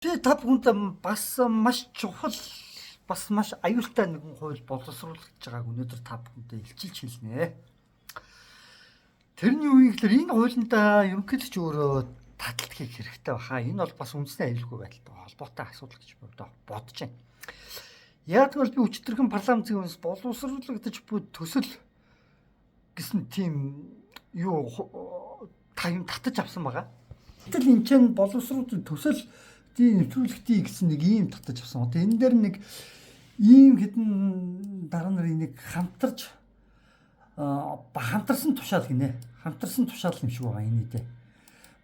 Би та бүхэнд бас маш чухал, бас маш аюултай нэгэн хууль боловсруулагдж байгааг өнөөдөр та бүхэндээ илчилж хэлнэ. Тэр нь юу юм гэхээр энэ хуулиндаа ерөнхийлөгч өөрөө таталт хийх хэрэгтэй баха. Энэ бол бас үндэсний аюулгүй байдалтай холбоотой асуудал гэж би бодож байна. Яг тэгвэл би өчтөрхөн парламентын өмнөөс боловсруулагдаж буй төсөл гэсэн тийм юу та юм татаж авсан байгаа. Гэтэл энэ чинь боловсруулах төсөл тийм нэвтрүүлэгтий гэсэн нэг ийм татаж авсан. Одоо энэ дээр нэг ийм хэдэн дараа нарын нэг хамтарч хамтарсан тушаал гинэ. Хамтарсан тушаал юм шиг байгаа энэ үедээ.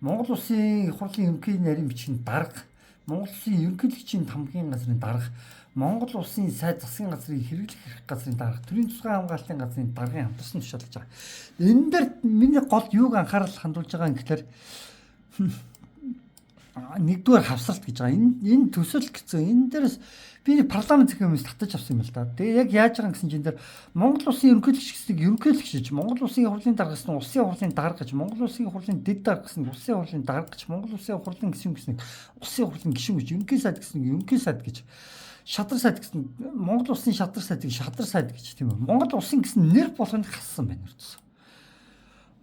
Монгол Улсын их хурлын ерөнхий нарийн бичгийн дарга, Монгол Улсын ерөнхийлөгчийн тамгийн газрын дарга, Монгол Улсын сайд засгийн газрын хэрэглэх эрх газрын дарга, төрийн тусгай хамгаалтын газрын даргын хамтарсан тушаал гэж байгаа. Энэ дээр миний гол юуг анхаарал хандуулж байгаа юм гэхээр нэгдүгээр хавсралт гэж байгаа. Энэ төсөл гэсэн энэ дээрээс би нэг парламент зэх юмс татаж авсан юм л да. Тэгээ яг яаж байгаа гэсэн чинь энэ дээр Монгол Улсын ерөнхийлөгч гэснийг ерөнхийлөгч гэж, Монгол Улсын хурлын дарга гэсэн улсын хурлын дарга гэж, Монгол Улсын хурлын дэд дарга гэсэн улсын хурлын дарга гэж, Монгол Улсын хурлын гишүүн гэснийг улсын хурлын гишүүн гэж, ерөнхий сайд гэснийг ерөнхий сайд гэж, шадар сайд гэсэн Монгол Улсын шадар сайдыг шадар сайд гэж, тийм үү. Монгол Улсын гэсэн нэр болгоныг хассан байна ердөөсөө.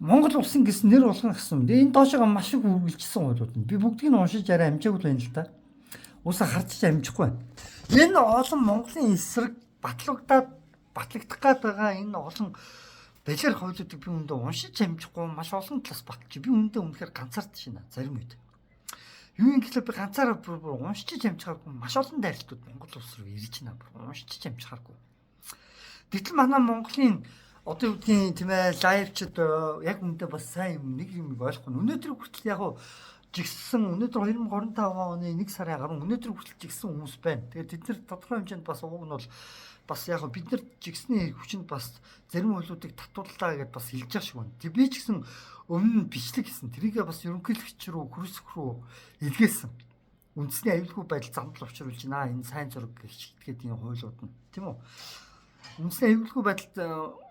Монгол Улсын гэсэн нэр болгоно гэсэн. Тэгээ энэ доошоо маш их үргэлжилсэн хуулиуд нь. Би бүгдийг нь уншиж арай амжаагүй байна л да. Усаа харж ч амжихгүй байна. Энэ олон Монголын эсрэг батлагдаад батлагдах гээд байгаа энэ олон балиар хуулиудыг би үүндээ уншиж амжихгүй маш олон талаас баталж. Би үүндээ үнэхээр ганцаардж байна зарим үед. Юу юм гэхлээр би ганцаараа бүр уншиж амжихааргүй маш олон дайралтууд Монгол улс руу ирж байна. Бүр уншиж амжихааргүй. Гэтэл манай Монголын одоо юу гэдгийг тийм ээ лайвчд яг үүндээ бас сайн юм нэг юм ойлгохгүй. Өнөөдөр хүртэл яг жигссэн өнөөдөр 2025 оны 1 сарын 10 өнөөдөр хүртэл жигссэн хүмүүс байна. Тэгээд тэд нар тодорхой хэмжээнд бас уг нь бол бас яг бид нар жигсний хүчинд бас зарим хуулиудыг татууллаа гэдээ бас хэлж байгаа шиг байна. Тэг би ч гэсэн өмнө нь бичлэг хийсэн. Тэрийгээ бас ерөнхийлөгч рүү хөрсөх рүү илгээсэн. Үндэсний аюулгүй байдал замдал учруулж байна. Энэ сайн зураг гэж хэлгээд энэ хуулиуд нь тийм үү? Үндэсний аюулгүй байдалд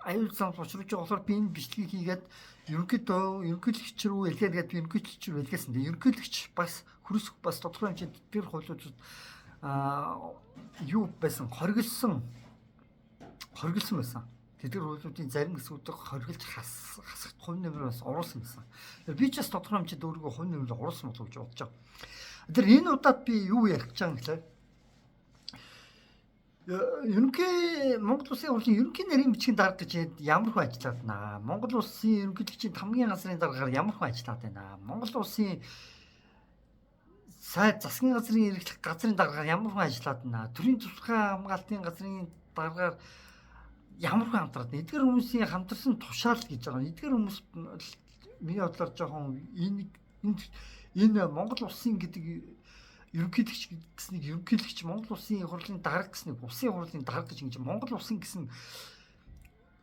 аюул замдал учруулж байгаа болохоор би энэ бичлэгийг хийгээд ерөнхийдөө ерөнхийлөгч рүү илгээд гээд би ерөнхийлөгч рүү илгээсэн. Тэгээ ерөнхийлөгч бас хөрсөх бас тодорхой хэмжээнд тэр хуулиудад юу байсан хоригдсон байсан. Тэдгэр хуулиудын зарим хэсгүүдийг хоригдж хасахт хувь нэмэр бас оруулсан байсан. Би ч бас тодорхой хэмжээнд өөрийгөө хувь нэмэр оруулсан болов уу гэж бодож байгаа. Тэр энэ удаад би юу ярих гэж байгаа юм гэхээр ерөнхий Монгол Улсын хурлын ерөнхий нарийн бичгийн дарга гэж ямар хүн ажиллаад байна. Монгол Улсын ерөнхийлөгчийн тамгийн газрын даргаар ямар хүн ажиллаад байна. Монгол Улсын сайд засгийн газрын эрхлэх газрын даргаар ямар хүн ажиллаад байна. Төрийн тусгай хамгаалтын газрын даргаар ямар хүн хамтраад байна. Эдгээр хүмүүсийн хамтарсан тушаал гэж байгаа. Эдгээр хүмүүс миний бодлоор жоохон энэ Монгол Улсын гэдэг ерөнхийлөгч гэснийг ерөнхийлөгч, Монгол Улсын хурлын дарга гэснийг улсын хурлын дарга гэж ингэж Монгол Улсын гэсэн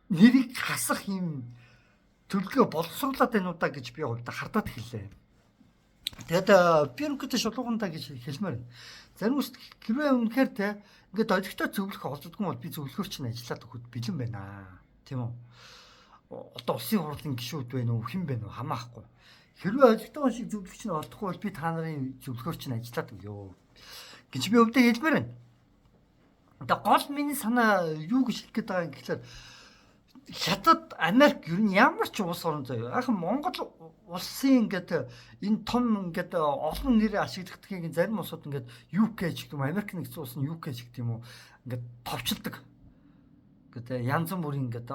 нэрийг хасах юм төлөвлөгөө боловсруулад байна уу да гэж би хувьдаа хардаад хэллээ. Тэгээд би ерөнхийдөө шулуугандаа гэж хэлмээр байна. Зарим хүмүүс хэрвээ үнэхээр те ингээд олигтой зөвлөх олддоггүй бол би зөвлөхөр чинь ажиллаад өгөхөд бэлэн байна. Тийм үү? Одоо улсын хурлын гишүүд байна уу, хэн байна уу хамаахгүй. Хэрвээ олигтой шиг зөвлөгч нь олдохгүй бол би та нарын зөвлөхөр чинь ажиллаад өгөө гэж би өвдөө хэлмээр байна. Одоо гол миний санаа юу гэж хэлэх гээд байгаа юм гэхлээр Хятад, Америк ер нь ямар ч улс орон заяа. Яг Монгол улсын ингээд энэ том ингээд олон нэр ашиглахдгийг зарим улсууд ингээд UK ч гэх юм, Америк нэгдсэн улс нь UK ч гэх юм уу ингээд товчилдог. Ингээд янз бүрийн ингээд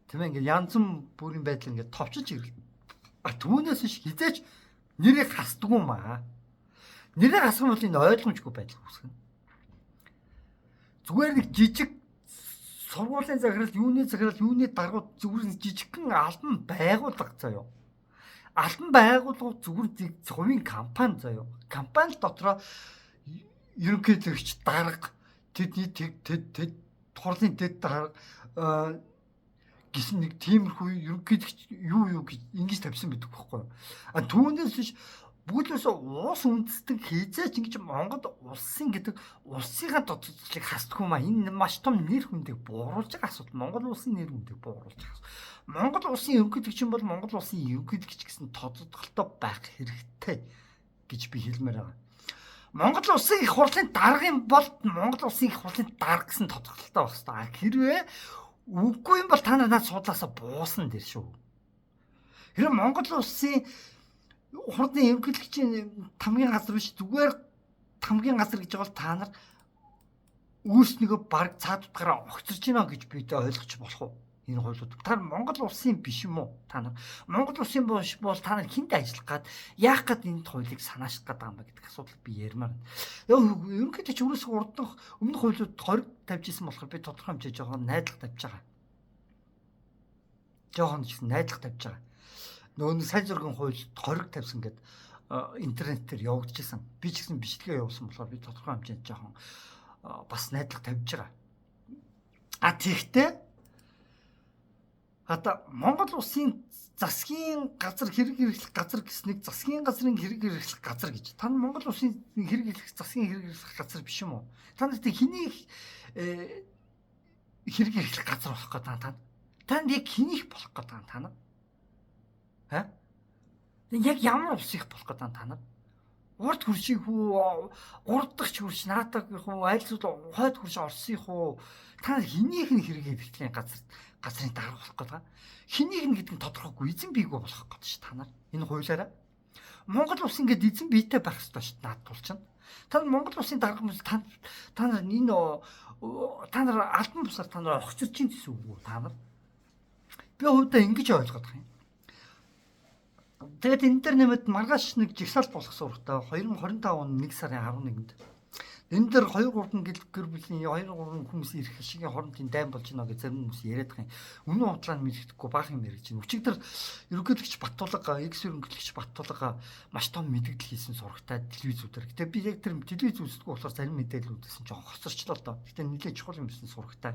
тийм ээ ингээд янз бүрийн байдал ингээд товчилж ирэл. А түүнээс биш хизээч нэрийг хасдаггүй юм аа. Нэрийг хасах нь бол энэ ойлгомжгүй байдал үүсгэнэ. Зүгээр нэг жижиг сургуулийн захирал, юуны захирал, юуны даргууд зүгээр жижигхэн албан байгууллага заяа. Албан байгууллага зүгээр хувийн компани заяа. Компани дотроо ерөнхийлөгч дарга тэдний тэд тэд хурлын дэд дарга гэсэн нэг тиймэрхүү ерөнхийлөгч юу гэж ингэж тавьсан байдаг байхгүй юу. А түүнээс биш бүгдээс уус үндэстэн хизээч ингэж Монгол улсын гэдэг улсынхаа тодорхойлолтыг хасдаггүй маа. Энэ маш том нэр хүндийг бууруулж байгаа асуудал. Монгол улсын нэр хүндийг бууруулж байгаа асуудал. Монгол улсын ерөнхийлөгч юм бол Монгол улсын ерөнхийлөгч гэсэн тодорхойлолттой байх хэрэгтэй. гэж би хэлмээр байгаа. Монгол Улсын их хурлын даргын бол Монгол Улсын их хурлын дарга гэсэн тодорхойлолттой байх хэрэгтэй. Хэрвээ үгүй юм бол та нар над судлаасаа буусан дэр шүү. Хэрвээ Монгол Улсын хурлын ерөнхийлөгчийн тамгийн газар биш, зүгээр тамгийн газар гэж байгаа бол та нар өөрснийгөө баг цаад утгаараа огцорч байна гэж бид ойлгож болох уу? Энэ хуйлууд. Та Монгол улсын биш юм уу? Та нар Монгол улсын биш бол та нар хүнд ажиллах гад, яах гад энэ хуулийг санааших гээд байгаа юм бэ гэдэг асуудал би ярмаар. Ерөнхийдөө ч өөрөөсөө урдах өмнөх хуулиуд хориг тавьж исэн болохоор би тодорхой хэмжээ жоохон найдлага тавьж байгаа. Жоохон ч гэсэн найдлага тавьж байгаа. Нөгөө нэг сайн зургийн хууль хориг тавьсан гэд интернет дээр явагдчихсан. Би ч гэсэн бичлэгээ явуулсан болохоор би тодорхой хэмжээнд жоохон бас найдлага тавьж байгаа. А тэгтээ одоо Монгол улсын засгийн газар хэрэг хэрэглэх газар гэснийг засгийн газрын хэрэг хэрэглэх газар гэж. Та Монгол улсын хэрэг хэрэглэх засгийн хэрэг хэрэглэх газар биш юм уу? Та нарт хэнийг хэрэг хэрэглэх газар болох гэдэг та. Танд яг хэнийх болох гэдэг та нар? Ха? Яг ямар улсынх болох гэдэг та нар? Урд хөрших үү, гурав дахь хөрш НАТО-гийн үү, аль зүйл хойд хөрш Оросынх үү? Та нар хэнийх нь хэрэг хэрэглийн газрын дарга болох гэдэг. Хэнийх нь гэдэг нь тодорхойгүй, эзэн бийгүү болох гэдэг ш та нар. Энэ хуулиараа Монгол улс ингээд эзэн биетэй байх ёстой ш наад тул чинь. Та нар Монгол улсын дарга хүмүүс, та нар энэ та нар албан бусаар та нар огцорч ин гэсэн үг үү та нар? Би хувьдаа ингэж ойлгоод байгаа юм. Тэгээд энэ дээр нэмээд маргааш нэг жигсаалт болох сургатай 2025 он 1 сарын 11-нд. Энэ дээр 2 3 гэр бүлийн 2 3 хүмүүс ирэх ашигын хоорондын дайн болж байна гэж зарим хүмүүс яриад байгаа юм. Үнэн худлаа нь мэддэхгүй баах юм ярьж байна. Өчигдөр ерөнхийлөгч Баттулга, экс ерөнхийлөгч Баттулга маш том мэдгдэл хийсэн сурагтай телевизүүдээр. Гэтэ би яг тэр телевиз үздэггүй болохоор зарим мэдээллүүдээс нь жоохон хоцорчлоо л доо. Гэтэ нэлээд чухал юм байсан сурагтай.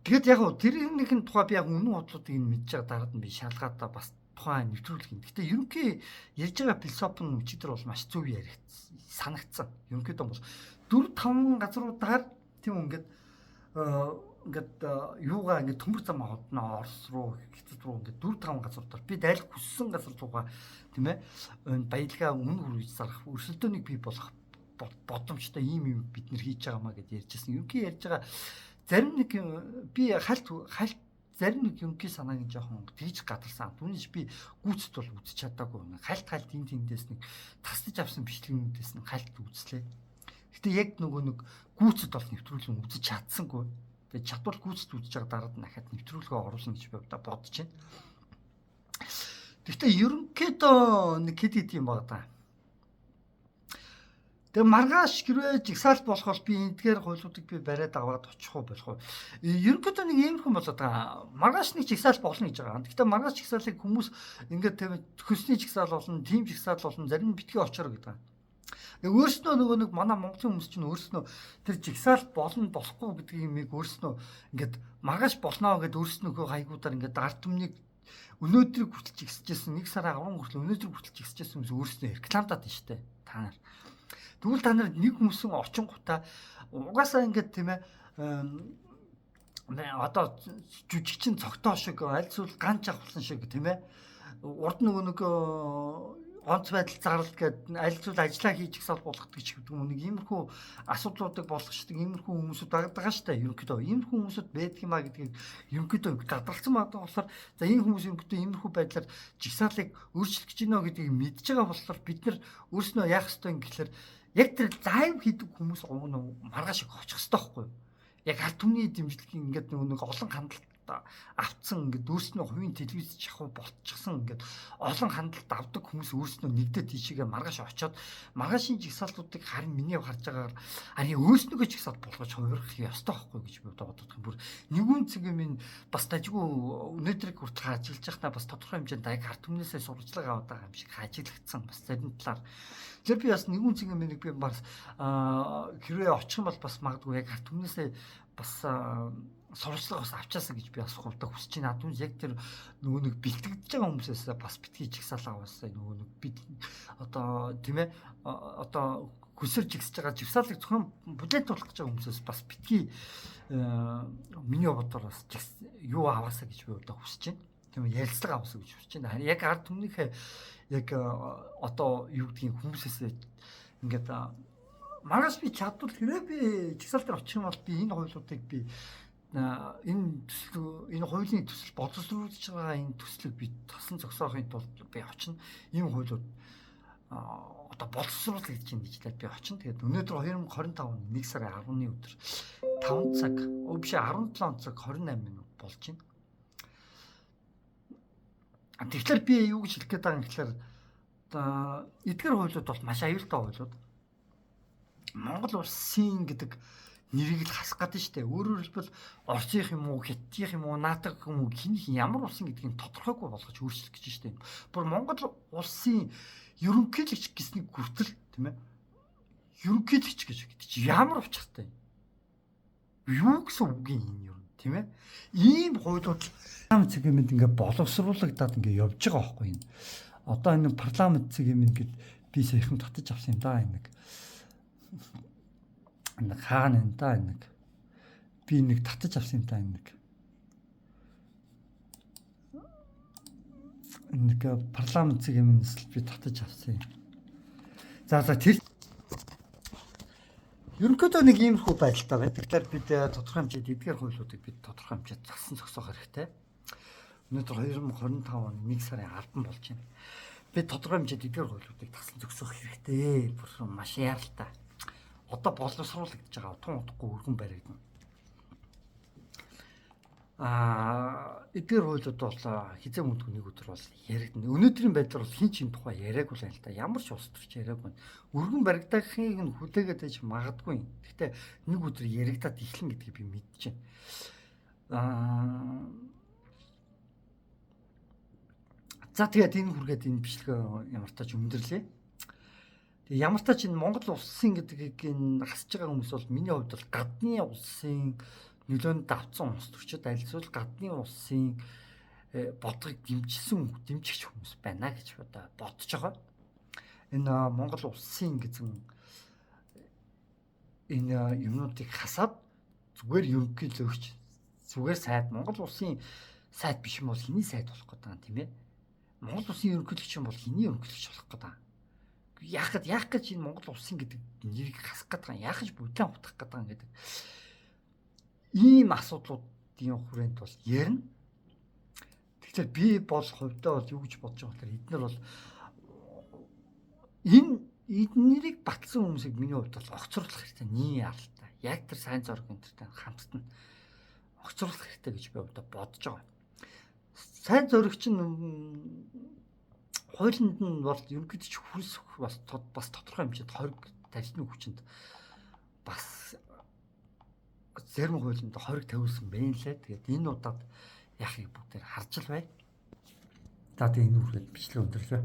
Тэгээд яг тэрнийх нь тухай би яг үнэн худлуудыг нь мэдж байгаа дараад нь би шалгаад бас тухайн нэвтрүүлэг юм. Гэтэ ерөнхий ярьж байгаа философи нь өчигдөр бол маш зөв яригдсан, санагдсан. Ерөнхийдөө бол 4 5 газруудаар тийм ингээд ингээд юугаа ингээд төмөр зам одно Орос руу, Хятад руу ингээд 4 5 газруудаар би дайлах хүссэн газар руугаа тийм ээ баялгаа үнэ хүргэж зарах өрсөлдөөнийг бий болгох бодомжтой ийм юм бид нэр хийж байгаа маа гэд ярьжсэн. Ерөнхий ярьж байгаа зарим нэг би хальт зарим нэг ерөнхий санааг нь жоохон тэгж гадарсан. Түүнээс би гүйцэд бол үзэж чадаагүй. Хальт энд тэндээс нэг тасдаж авсан бичлэгнүүдээс нь хальт үзлээ. Гэтэ яг нөгөө нэг гүйцэд бол нэвтрүүлэг үзэж чадсангүй. Тэгээ чадвал гүйцэд үзэж байгаа дараад нь дахиад нэвтрүүлгээ оруулна гэж би бодож байна. Гэтэ ерөнхийдөө нэг хэд хэд юм байна да. Тэгээ маргааш хэрвээ жигсаалт болох бол би эдгээр хуулиудыг би бариад аваад очих уу болох уу? Ерөнхийдөө нэг иймэрхүү болоод байгаа. Маргааш нэг жигсаалт болно гэж байгаа. Гэхдээ маргааш жигсаалыг хүмүүс ингээд тийм хөлсний жигсаал болно, тийм жигсаал болно, зарим нь битгий очоор гэдэг. Тэгээ өөрснөө нөгөө нэг манай монголын хүмүүс чинь өөрснөө тэр жигсаалт болно болохгүй гэдэг юмыг өөрснөө ингээд маргааш болно гэдээ өөрснөөхөө хайгуудаар ингээд ард түмнийг өнөөдрийг хүртэл жигсэжсэн 1 сарын 10 хүртэл өнөөдрийг хүртэл жигсэжсэн хүмүүс өөрснөө рекламдаад байна шүү дээ. Та нар. Тэгвэл та нар нэг хүмүүсийн очингуудаа угаасаа ингээд тийм ээ одоо жүжигчин цогтоо шиг аль зүйл ганч авахлан шиг тийм ээ урд нөгөө нэг онц байдал зарлал гээд аль зүйл ажиллаа хийж жигсаал болгодог ч гэдэг юм нэг иймэрхүү асуудлуудыг болгочдөг иймэрхүү хүмүүсүүд байгаа шүү дээ. Ерөнхийдөө иймэрхүү хүмүүсүүд байдаг юм а гэдгийг ерөнхийдөө гадралцсан байгаа болохоор за энэ хүмүүс ерөнхийдөө иймэрхүү байдлаар жигсаалыг өөрчлөх гэж байна гэдгийг мэдж байгаа болохоор бид нар өөрснөө яах ёстой юм гэхэлэр яг тэр лайв хийдэг хүмүүс уг нь маргааш очих ёстой байхгүй юу? Яг ард түмний дэмжлэгийн ингээд нэг олон хандлт автсан ингээд өөрснөө хувийн телевиз шахуу болчихсон ингээд олон хандлт авдаг хүмүүс өөрснөө нэгдээ тийшээгээ маргааш очиод маргаашийн жигсаалтуудыг харин миний харж байгаагаар харин өөрснөөгөө жигсаалт болгож хувирах ёстой байхгүй гэж би боддог юм. Бүр нэгүн цэг минь бас дажгүй өнөөдрийг хүртэл ажиллаж байхдаа бас тодорхой хэмжээнд аяг ард түмнээсээ сурвалжлага аваад байгаа юм шиг ажиглагдсан бас зарим талаар. Тэр би бас нэгүн цэг минь би бас хэрвээ очих юм бол бас магадгүй яг ард түмнээсээ бас сурвалжлага бас авчаасаа гэж би бас хувьдаа хүсэж байна. Түүнээс яг тэр нөгөө нэг бэлтгэж байгаа хүмүүсээс бас битгий жигсаал аваасаа нөгөө нэг бид одоо тийм ээ одоо хөсөр жигсэж байгаа жигсаалыг зөвхөн бүлээн тулах гэж байгаа хүмүүсээс бас битгий миний бодлоор бас юу аваасаа гэж би одоо хүсэж байна. Тийм ярилцлага авсан гэж бодож байна. Харин яг ард түмнийхээ яг одоо юу гэдгийг хүмүүсээс ингээд маргааш би чадвал хэрэг би чагсаал дээр очих юм бол би энэ хуулиудыг би энэ төсөл энэ хуулийн төсөл боловсруулж байгаа энэ төслийг би тасан зогсоохын тулд би очино. Ийм хуулиуд одоо боловсруулах гэж байна гэж лээ би очино. Тэгээд өнөөдөр 2025 оны 1 сарын 10-ны өдөр 5 цаг, биш 17 цаг 28 минут болж байна. Тэгэхээр би юу гэж хэлэх гээд байгаа юм гэхээр эдгээр хуулиуд бол маш аюултай хуулиуд. Монгол улсын гэдэг нэрийг л хасах гэдэг нь шүү дээ. Өөрөөр хэлбэл Оросынх юм уу, Хятадынх юм уу, НАТО юм уу, хинийх ямар улсын гэдгийг тодорхойгүй болгож өөрчлөх гэж шүү дээ. Бүр Монгол улсын ерөнхийлөгч гэснийг хүртэл тийм ээ. Ерөнхийлөгч гэж гэдэг чи ямар учиртай юм? Юу гэсэн үг юм энэ юу тийм ээ? Ийм хуулиуд парламент цэгийн ингээ боловсруулагдаад ингээ явж байгаа байхгүй юм. Одоо энэ парламент цэгийн мэнд би саяхан татаж авсан юм да энэ нэг. Энэ хаана энэ да энэ нэг. Би нэг татаж авсан юм да энэ нэг. Нэг парламент цэгийн мэндс би татаж авсан юм. За тэр ерөнхийдөө нэг иймэрхүү байдалтай байна. Тэгэхээр бид тодорхой хэмжээд эдгээр хуулиудыг бид тодорхой хэмжээд засан зогсоох хэрэгтэй. Өнөөдөр 2025 оны 1 сарын 10 болж байна. Бид тодорхой хэмжээд эдгээр хуулиудыг тасан зогсоох хэрэгтэй. Бүр маш яаралтай. Одоо боловсруулагдаж байгаа. Тун удахгүй өргөн баригдана. Эдгээр хуулиуд бол хизээ мөдгөө нэг өдөр бол яригдана. Өнөөдрийн байдлаар бол хин ч юм тухай яриаггүй л та. Ямар ч улс төрч яриаггүй. Өргөн баригдахыг нь хүлээгээд байж магадгүй. Гэхдээ нэг өдөр яригдаад эхлэн гэдгийг би мэдэж байна. За тэгээд энэ хүргээд энэ бичлэгээ ямар тач өндөрлөө. Тэгээ ямар тач энэ Монгол улсын гэдгийг энэ хасж байгаа хүмүүс бол миний хувьд бол гадны улсын нөлөөнд давцсан улс төрчид альсвал гадны улсын бодлогыг дэмжсэн дэмжигч хүмүүс байна гэж бодож байгаа. Энэ Монгол улсын гэсэн энэ юмнуудыг хасаад зүгээр ерөнхийлөгч зүгээр сайд Монгол улсын сайд биш юм бол хэний сайд болох гэдэг юм тийм ээ. Монгол улсын ерөнхийлөгч юм бол хэний ерөнхийлөгч болох гэдэг юм. Яах гэж энэ Монгол улсын гэдэг нэрийг хасах гэдэг юм. Яах гэж бүлээн утгах гэдэг юм гэдэг. Ийм асуудлуудын хүрээнд бол ярина. Тэгэхээр би бол хувьдаа бол юу гэж бодож байгаа гэхээр эднэр бол энэ эднэрийг батлсан хүмүүсийг миний хувьд бол огцруулах хэрэгтэй. Нийгмийн яралтай. Яг тэр сайн зориг энтертэй хамтд нь огцруулах хэрэгтэй гэж би хувьдаа бодож байгаа. Сайн зориг чинь хуулинд нь бол ерөнхийдөө ч хөрс бас тодорхой хэмжээд хориг тархины хүчинд бас зарим хуулинд хориг тавиулсан байна лээ. Тэгээд энэ удаад яахыг бүгдээр харж л бай. За тэгээд энэ үргээд бичлэг өндөрлөө.